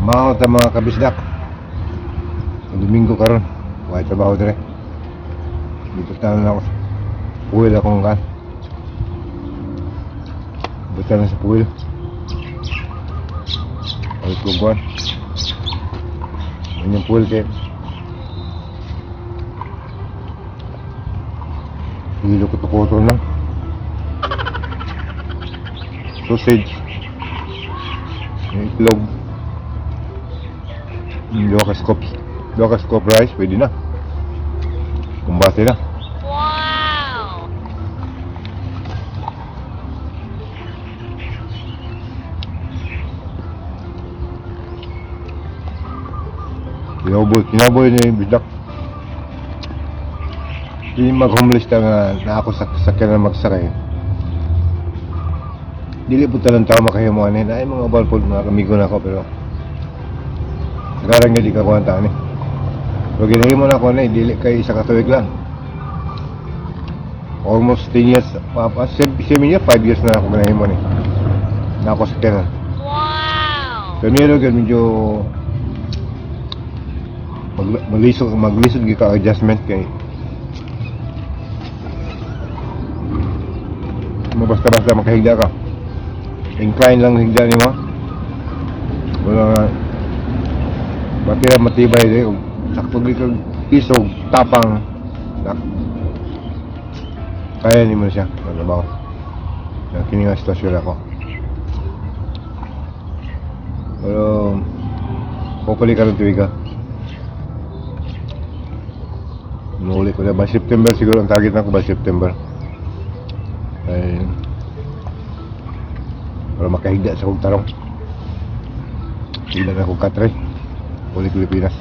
Mamaot ang mga kabisdak. Domingo karon, way trabaho dire. Dito tayo na ako sa puwil akong kan. Buta na sa puwil. Ay ko kuan. Inyong puwil kay Hilo ko to lang. Sausage. Yung itlog. Yung duha ka scoop rice, pwede na. Kumbate na. Wow! Kinabuhi, kinabuhi niya yung bisdak. Di mag-homeless ta nga na ako sa sakyan na magsakay. Dili po talang tao makahimo ani na ay mga ubal po mga amigo na ako, pero sekarang nga di ka kuha ani. Pero ginahimo na ako ani, dili kay isa ka tuig lang. Almost 10 years, pa, 7 years, 5 years na ako ginahimo ni. Na ako sa sakyanan. Wow! Primero gyud medyo maglisod gyud ka adjustment kay mo basta-basta makahigda ka. Incline lang higda nimo. Wala nga batira matibay di sakto gyud kag isog tapang na, kaya nimo siya matrabaho. Na kini nga sitwasyon ako. Pero hopefully karon tuig ka. Muuli ko na by September siguro ang target nako, by September. Ay, para makahigda sa kong tarong. Higda na akong katre. Uli Pilipinas.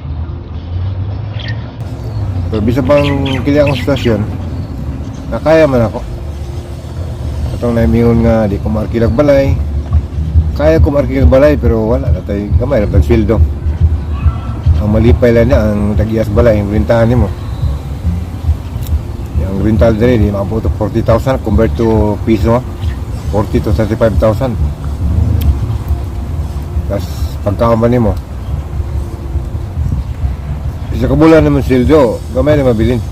Pero bisa pang kili akong sitwasyon, nakaya man ako. Atong naimingon nga di ko maarkilag balay. Kaya ko maarkilag balay pero wala na tayo gamay ra sweldo. Ang malipay lang niya ang tag-iyas balay, ang rentahan nimo. Ang rental diri di maabot og 40,000 compared to piso, 40 to 35,000. Tapos pagkaon ba nimo? Isa ka bulan naman sweldo, gamay na mabilin.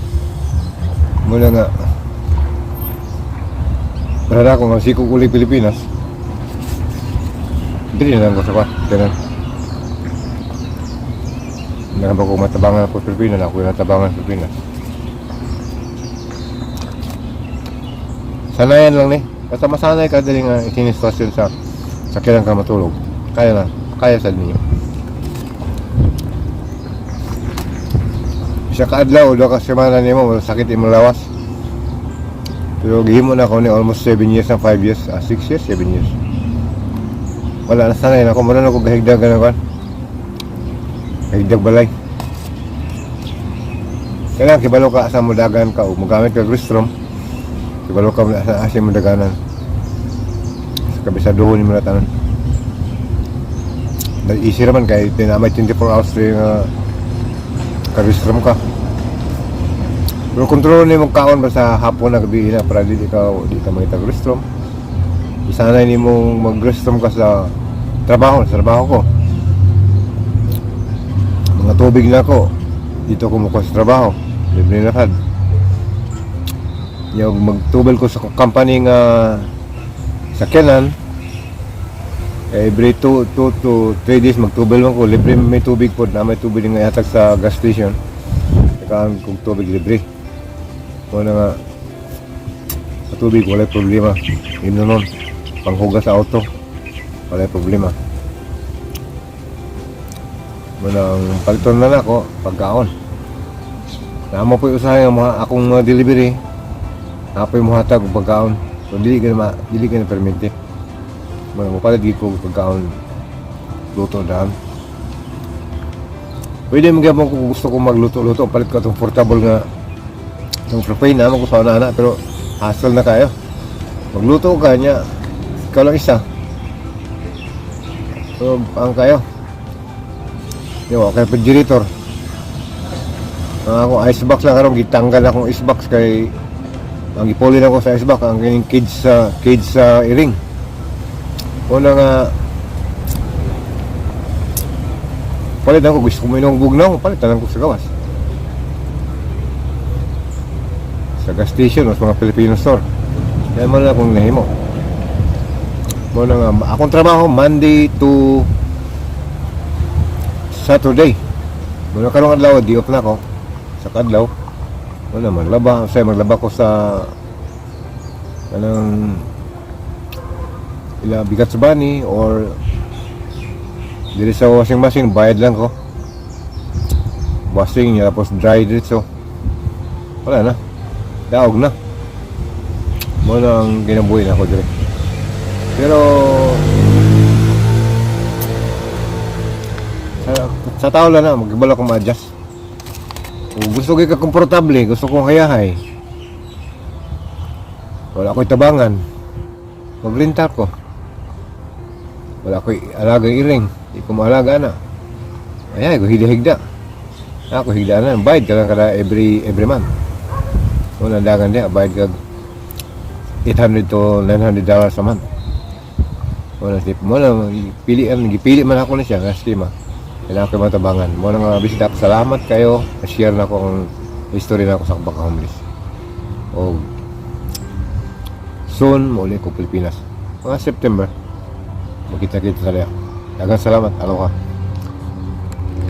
Muna nga para ako nga sikog uli Pilipinas. Dili na lang ko sa kwa. Ganun. Meron ba ko matabangan ako sa Pilipinas? Ako yung natabangan sa Pilipinas. Sanayan lang ni. Basta masanay ka dali nga ikinistasyon sa kailan ka matulog. Kaya na. Kaya sa ninyo. Isa ka adlaw o duha ka semana nimo, sakit imong lawas. Pero gihimo na ako ni almost 7 years na, 5 years, 6 years, 7 years. Wala na, sanay na ako. Muna na ako gahigdag na kan. Gahigdag balay. Kailangan kibalo ka sa mudagan ka o mugamit ka restroom. Kibalo ka sa asa mo daganan. Sa kabisaduhon nimo na tanan. Dahil easy raman kay tinamay 24 hours rin nga ka restroom ka. Pero kontrol nimo kaon basta hapon na gabi na para di ka mangita og restroom. Isanay nimo mag restroom ka sa trabaho ko. Mga tubig na ako. Dito ko mukuha sa trabaho. Libre na kad. Yung magtubel ko sa company nga sakyanan, every 2 to 3 days magtubel man ko, libre may tubig po na may tubig nga ihatag sa gas station. Saka ang kung tubig libre. Mao na nga sa tubig wala problema. Ino nun, panghugas sa auto, wala problema. Mao na ang paliton na nako pagkaon. Namo po usahay ang mga akong mga delivery. Apoy mohatag og pagkaon. So dili ka na permite. Mao mo palit gid ko og pagkaon luto daan. Pwede mo gyapon kung gusto ko magluto-luto, palit ko itong portable nga itong propane na mo ko sa ana, pero hassle na kayo. Magluto ka niya, ikaw lang isa. So, ang kayo. Yo, okay, refrigerator. Ang akong icebox lang karon, gitanggal akong icebox kay ang gipuli na ko sa icebox ang kining cage sa iring. Una nga Palit ako, gusto ko mainom bugnaw, palit lang ko sa gawas. Sa gas station o sa mga Filipino store. Kaya mo na akong nahimo. Mo na nga, akong trabaho Monday to Saturday. Muna karong adlaw, di off na ako. Sa kadlaw. Wala, maglaba. Say, maglaba ko sa kanang ila bigat sa bani or dili sa washing machine, bayad lang ko. Washing niya, tapos dry dito. Wala na. Daog na. Mo na ang ginabuhi na ako dire. Pero sa tao lang na, magbala ko ma-adjust. Kung gusto ko ka komportable, gusto kong hayahay. Wala ko'y tabangan. Magrentar ko. Wala ko'y alagang iring. Di ko maalaga na. Ay, ko higda-higda. Ako higda na. Bayad ka lang kada every month. Wala dagan diya, bayad ka $800 to $900 a month. Wala tip mo na pili ang gipili man ako na siya nga sistema. Kailangan ko matabangan. Mo na nga bisita, salamat kayo. Share na ko ang history na ako sa pagka homeless. O soon mauli ko Pilipinas. Mga September. Magkita-kita sa liya. Daghang salamat. Aloha.